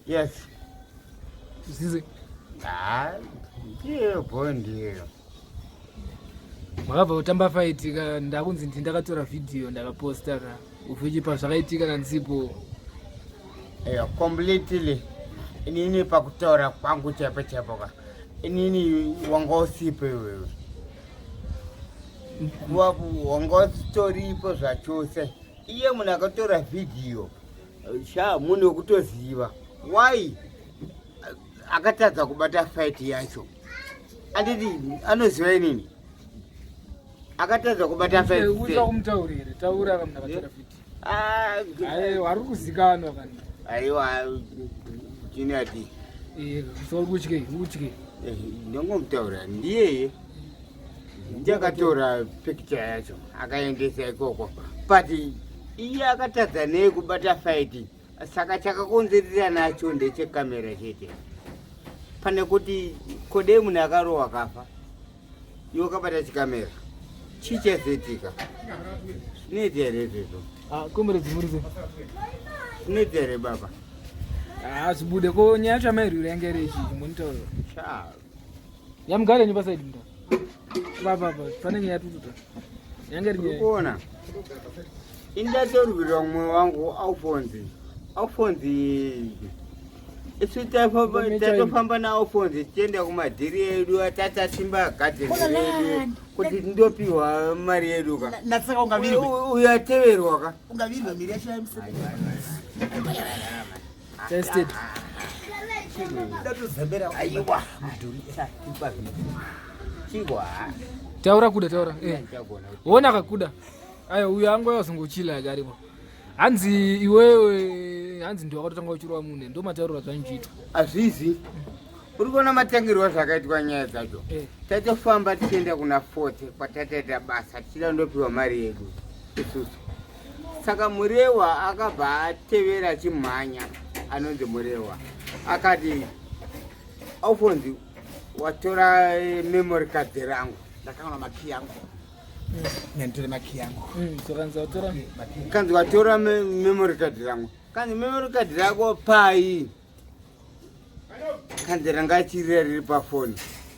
Yes. Zize. Ah, ndiyo bho ndiyo. Makabva kutamba fight ka ndakunzi ndi ndakatora video ndakaposta ka ufichipa zvakaitika nanzipo. Yeah, completely. Inini pakutaura kwangu chaipo chaipo ka. Inini wanga usipo iwewe. Wanga usitoripo zvachose. Iye munhu akatora video. Sha munhu wekutoziva why akatadza kubata fight yacho anditi anoziva inini akatadza kubata fight uta kumutaurire taura kana akatora fight ah aiwa ari kuzikanwa kana aiwa junior d eh so kutye kutye eh, ndongomutaura ndiyeye ndiakatora picture yacho akaendesa ikoko but iye akatadza nei kubata fight saka chakakonzerera nacho ndechekamera chete pane kuti kodei munhu akarohwa kafa iwe wakabata chikamera chii chazoitika zvinoita here izvezvo ah, comrades murize zvinoita here baba ah, zvibude ko nyaya yacho amairwira yange iri yechii monitaura Yamugare ni pasaidi mnda. Baba baba, pane nyaya tututa. Yange iri nyaya. Kuona. Indatorwira umwe wangu Alphonse. Alphonse isu tatofamba naAlphonse tichienda kumadhiri edu atatasimba gadheni redu kuti tindopiwa mari yedu ka. Ndatsaka ungavirwe. Uyo ateverwa ka. Ungavirwe miri yacho yaimsebe. Tested. Aiwa. Chigwa. Taura kuda taura. Eh. Wona kakuda. Ayo uyo angu yazongochila yake aripo. Hanzi iwewe hanzi ndiwe wakatotanga uchirwa mune ndo matauriro azvanjiitwa. Azvizi. Uri kuona matangirwo zvakaitwa nyaya dzacho. Eh. Tatofamba tichienda kuna fourth kwatataita basa tichida kundopiwa mari yedu isusu. Saka Murewa akabva atevera achimhanya, anonzi Murewa akati Alphonse watora eh, memory card rangu. Ndakaona makey yangu. Nditore makey yangu. Kanzi watora Kanzi watora memory card rangu. Kanzi memory card rako pai. Kanzi ranga achirira riri pafoni.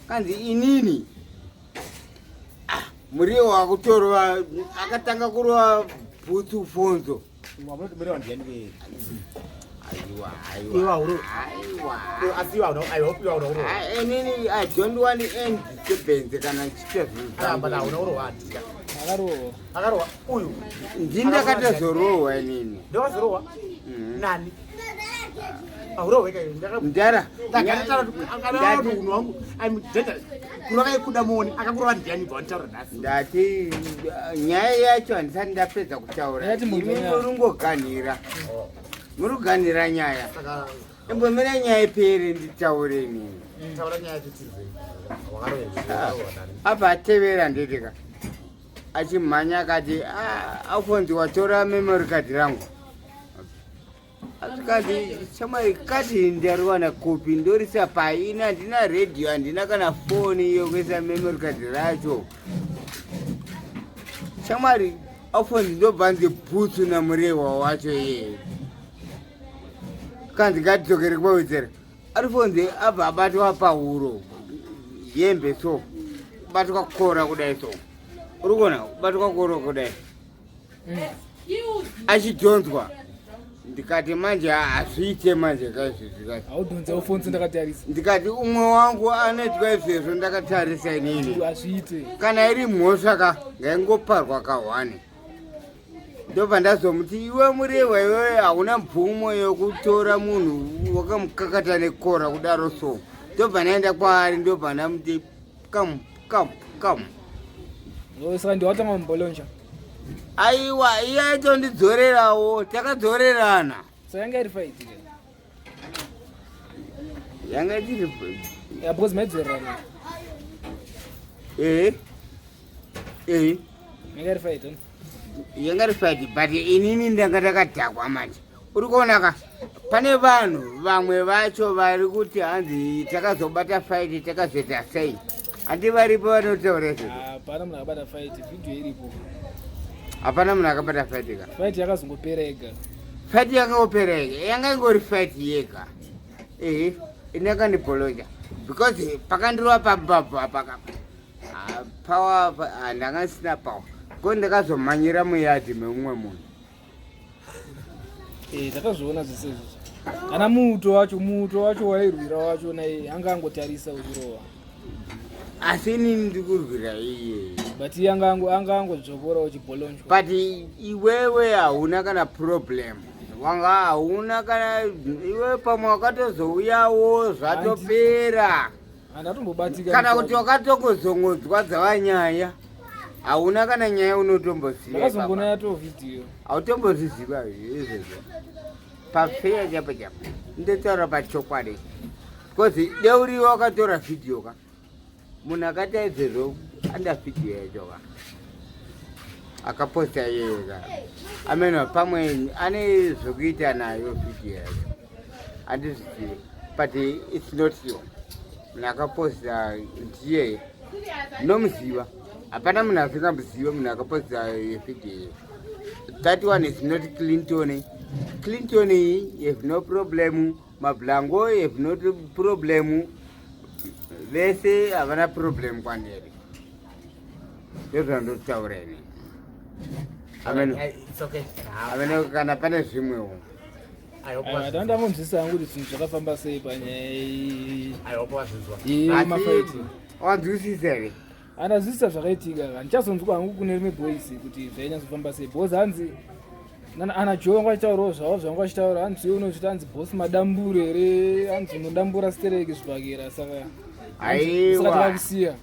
Kanzi inini ah, muriwo wakutorova akatanga kurova bhutsu fonzo. Wamunoti muriwo ndiani ke? Aiwa, Iwe aiwa. hauro. Aiwa. Asi iwe hauna I hope iwe hauna urohwa. Ah, Inini I don't want any disturbance kana ndichiita zvinhu Ah, but zvangu. hauna urohwa handika. akarohwa. Akarohwa uyu. Ndini ndakatozorohwa inini. Ndowazorohwa? Nani? Mdara. Ndati nyaya yacho handisati ndapedza kutaura. Imi muringoganhira. Muri kuganhira nyaya. Imbomira nyaya ipere nditaure inini. Abva atevera ndidika. Achimhanya akati, ah, Alphonse watora memory card rangu. Kati shamwari kati ndariwana kupi ndorisa pai ini handina radio handina kana foni yokuisa memory card racho shamwari afoni ndobva nzi bhutsu namurewa wacho iyeye kanzi ngatidzokere kumawedzera arifonzi abva abatwa pahuro hembe so kubatwa kora kudai so uri kuona kubatwa kora kudai achidhonzwa ndikati manje hazviite manje kaizvezvikati Haudhonza ufonzi ndakatarisa. ndikati umwe wangu anoitwa izvezvo ndakatarisa inini Hazviite. kana iri mhosva ka ngaingoparwa kahwani ndobva ndazomuti iwe murewa iwe hauna mvumo yekutora munhu wakamukakata nekora kudaro so ndobva ndaenda kwaari ndobva ndamuti come come come Oh, saka ndiwe watanga kumbolonja. Aiwa iye aitondidzorerawo takadzorerana. So yanga iri fight ke. Yanga iri Yeah, because maidzorerana. Eh. Eh. Yanga iri fight. Eh? Yanga iri fight but inini ndanga ndakadhakwa manje. Uri kuona ka pane vanhu vamwe vacho vari kuti hanzi takazobata fight takazoita sei handi varipo vanotaura izvozvo Hapana munhu akabata fight, video iripo. Hapana munhu akabata fight ka. Fight yakazongopera yega. Fight yakangopera yega, yanga ingori fight yega. Ehe, ini akandibholonja because pakandirova pambabvu apa kapa power, ndanga ndisina power ko ndakazomhanyira muyadhi memumwe munhu. Eh, takazviona zvese izvozvo. Kana muto wacho wairwira wacho naye anga angotarisa uchirova. Asi inini ndikurwira iye. But iye anga angodzvokora uchibholonjwa. But iwewe hauna kana problem, wanga hauna kana iwe, pamwe wakatozouyawo zvatopera. Handatombobatika. Kana kuti wakatongozongodzwa dzava nyaya, hauna kana nyaya unotomboziva. Ndakazongona yato vhidhiyo. Hautombozviziva izvozvo pafeya chapo chapo, ndotaura pachokwadi because deuriwa wakatora vhidhiyo ka, munhu akati aizvezvo anda vhidhiyo yacho ka, akaposta iyeye ka, ameno pamwe ane zvokuita nayo vhidhiyo yacho, handizvizivi, but it's not you. Munhu akaposta ndiye nomuziva, hapana munhu asingamuziva munhu akaposta vhidhiyo iyoyo. That one is not Clinton. Clinton, you have no problem. Mablango, you have no problem. Vese havana problem kwandiri, ndozvandotaura ini. Amen. It's okay. Amen. Kana pane zvimwewo. I hope Aiwa, wazvinzwa. ndangonzwisisa hangu kuti zvinhu zvakafamba sei panyaya I hope wazvinzwa. yemafaiti. Wanzwisisa here? Andazwisisa zvakaitika. Handichazonzwa hangu kune rimwe boys kuti zvainyatsofamba sei, because hanzi ana Joe vanga vachitaurawo zvavo zvavanga vachitaura, hanzi iwe unozviti hanzi boss madamburo here, hanzi unodambura stereki zvibhakera, saka Aiwa. saka takakusiya.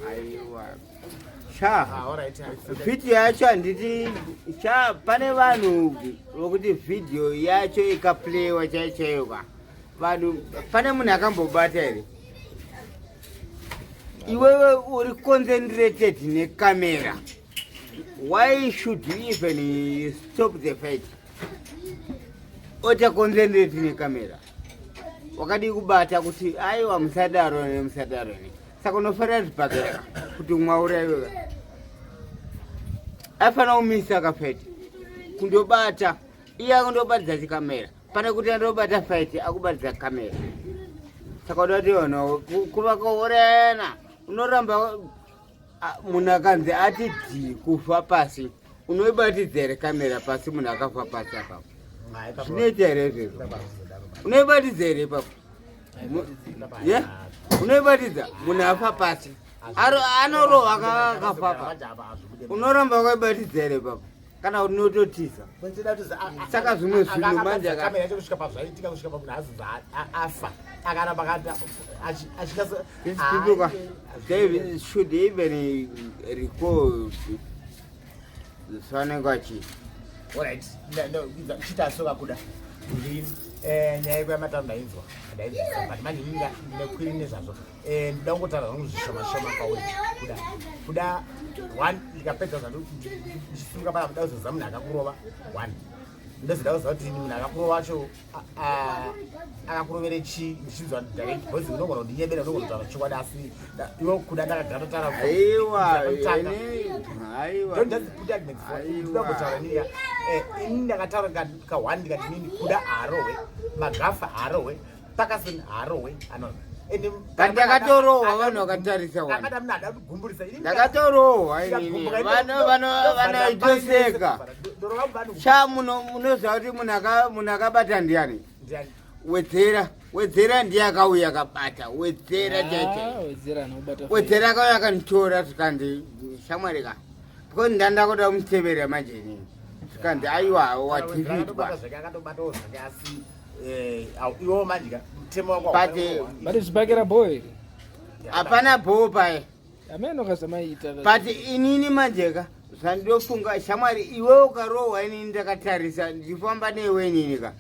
Aiwa sha. Ah, all right. It's okay. Vhidhiyo yacho handiti sha, pane vanhu vokuti vhidhiyo yacho ikaplaywa chaiyo chaiyo ka, vanhu, pane munhu akambobata here? Iwewe uri concentrated nekamera, why should you even stop the fight? Ota concentrate nekamera, wakadii kubata kuti aiwa, musadaro ne, musadaro ne? Saka unofanira zvibhakera kuti umwauraiwe, aifanira kumisa kafight kundobata iye akundobatidza chikamera, pane kuti andobata fight akubatidza kamera. Saka uda kuti vanhu kuva kuurayana, unoramba munhu akanzi ati dhi kufa pasi, unoibatidza here kamera pasi munhu akafa pasi apapo? Ah, ipapo- Zvinoita here izvezvo? ipapo hazvizodaro. Unoibatidza here ipapo? Ye, unoibatidza munhu afa pasi, anorohwa akafa pa, unoramba wakaibatidza here ipapo kana kuti unototiza? Saka zvimwe zvinhu manje Kamera yacho kusvika pazvaitika, kusvika pamunhu azonzi afa, akaramba akati achikasa. These people they should even recall zvanenge vachiita. Alright, chita so kakuda ndini nyaya yeko yamatano ndainzwa, ndainzwisa, but manje inini ndine nezvazvo. Ndoda kungotaura zvangu zvishoma shoma kwauri kuda. Kuda one, ndikapedza ndichisimuka pana, kuda kuzoziva munhu akakurova one, ndozoda kuziva kuti munhu akakurova wacho akakurovere chii, ndichinzwa direct, because unogona kundinyebera, unogona kutaura chokwadi, asi iwe kuda ndakagara totaura. Aiwa, aiwa. Don't just put arguments for. Aiwa. Ndoda kutaura nini? Ini ndakataura ka1, ndikati nini kuda haarohwe, Magafa haarohwe, Pakason haarohwe, anona. But ndakatorohwa vanhu vakatarisa wani. Akada munhu ada kugumburisa. Ini Ndakatorohwa inini. ndikagumbuka, Vanoitoseka. ndorova vanhu. Sha, munoziva kuti munhu akabata ndiani? Ndiani? Wedzera, Wedzera ndiye akauya akabata, Wedzera chaichai. Ah, Wedzera anobata. Wedzera akauya akanditora, zvikanzi shamwari ka, because ndanda kuda kumutevera manje inini, zvikanzi aiwa, wadefeatwa. Akatobata zvake, akatobatawo zvake, asi iwewo manje ka, mutemo wako But zvibhakera boy here? Hapana bhoo paye. Ameno kazvamaiita. But inini manjeka zvandofunga, shamwari, iwe ukarohwa inini ndakatarisa, ndichifamba newe inini ka,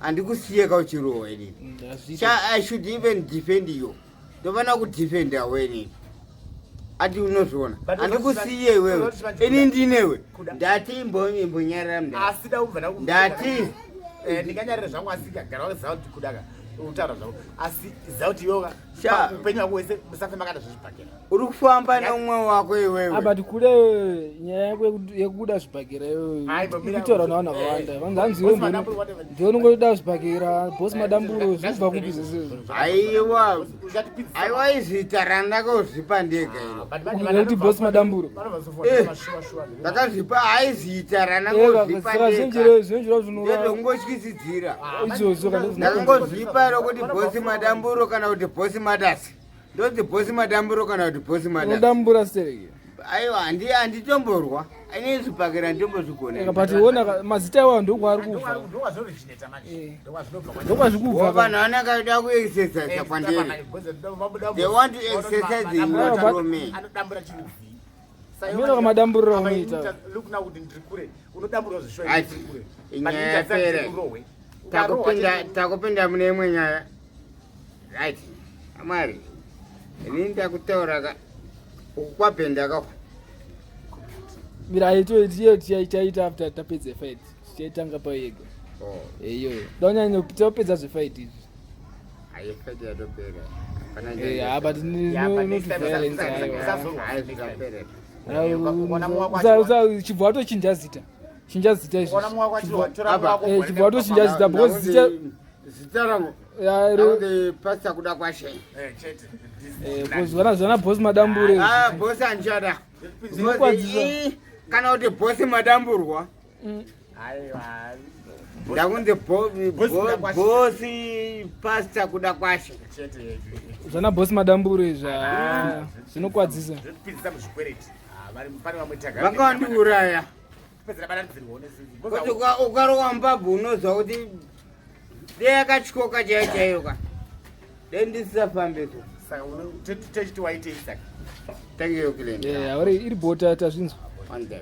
handikusiye ka uchirohwa inini. Sha, I should even defend you, ndofana kudefenda inini, ati unozviona. But Handikusiye iwewe. Ini ndinewe. Kuda. Ndati imbonyarara mnda. Asi da kubva Ndati. Ndinganyarira zvangu, asi gara waziva kuti kudaka. Utaura zvako asi ziva kuti iwewe Sha. upenyu hwako hwese musafe makada zvezvibhakera. Uri kufamba neumwe wako iwewe. Ah, but kule nyaya yako yekuda zvibhakera iyoyo Hayi, but mira- ikutorwa navanhu vakawanda. Eh, Vanzi hanzi Boss iwe Madamburo, whatever. ndiwe unongoda zvibhakera, boss Madamburo, zvinobva kupi zvese izvo? Aiwa. Uchatipinzisa- Aiwa, izita randakazvipa ndega iro. But manje Nekuti vanhu Boss Madamburo. vanobva Eh. mashuwa shuwa. Ndakazvipa haizita Eka, randangozvipa saka ndega. zvinjiro zvinova Ndezvekungotyisidzira. Izvozvo kana Ndakangozvipa rokuti Bosi Madamburo kana kuti Bosi Madasi. Ndonzi Bosi Madamburo kana kuti Bosi Madasi. unodambura stereki. Aiwa, handitomborwa. Aine zvibhakera nditombozvigona. Eka, but ona mazita iwayo ndokwaari kubva. Ndokwazvinoriginata manje. Eh. Ndokwazvinobva manje. Ndokwazvikubva. Vanhu vanenge vachida kuexercise kwandiri. They want to exercise in your through me. Anodambura chiruvi. Ameno kamadamburiro aunoita. Look now kuti ndiri kure. Unodamburwa zvishuwa Ai, ndiri kure. inyaya yapera. Takupinda mune imwe nyaya. Right. Amwari. Ini ndakutaura ka uku kwabhenda ka. Mira aito tichaita after tapedza fight. Tichaitanga payega. Oh, Iyoyo. Ndonyanya tapedza zvefight izvi. hayi fight yatopera. Hapana Eh, ah, but Yeah, but no next time violence aiwa. Hayi zvapera. Chibva watochinja zita. Chinja zita izvi. Apa. Chibva watochinja zita because zita Zita rangu. ya, ro- Ndakunzi Pastor Kuda Kwashe. because zvana Boss Madamburo izvi. Ah, boss anchada. Zvinokwadzisa. Kana kuti Boss Madamburwa. Ndakunzi Boss Kuda Kwashe. Boss Pastor Kuda Kwashe. Zvana Boss Madamburo izvi, ah, zvinokwadzisa. Zvotipinzisa muzvikwereti. Ah, pane vamwe Vanga vandiuraya. pedzera batanidzirwa Kuti ukarowa mbabvu unozwa kuti dei yakatyoka chaiyo chaiyo ka. Dei ndisisafambe so. Saka techiti waitei saka? Thank you, Clint. Eh, auri iri bota tazvinzwa. One day.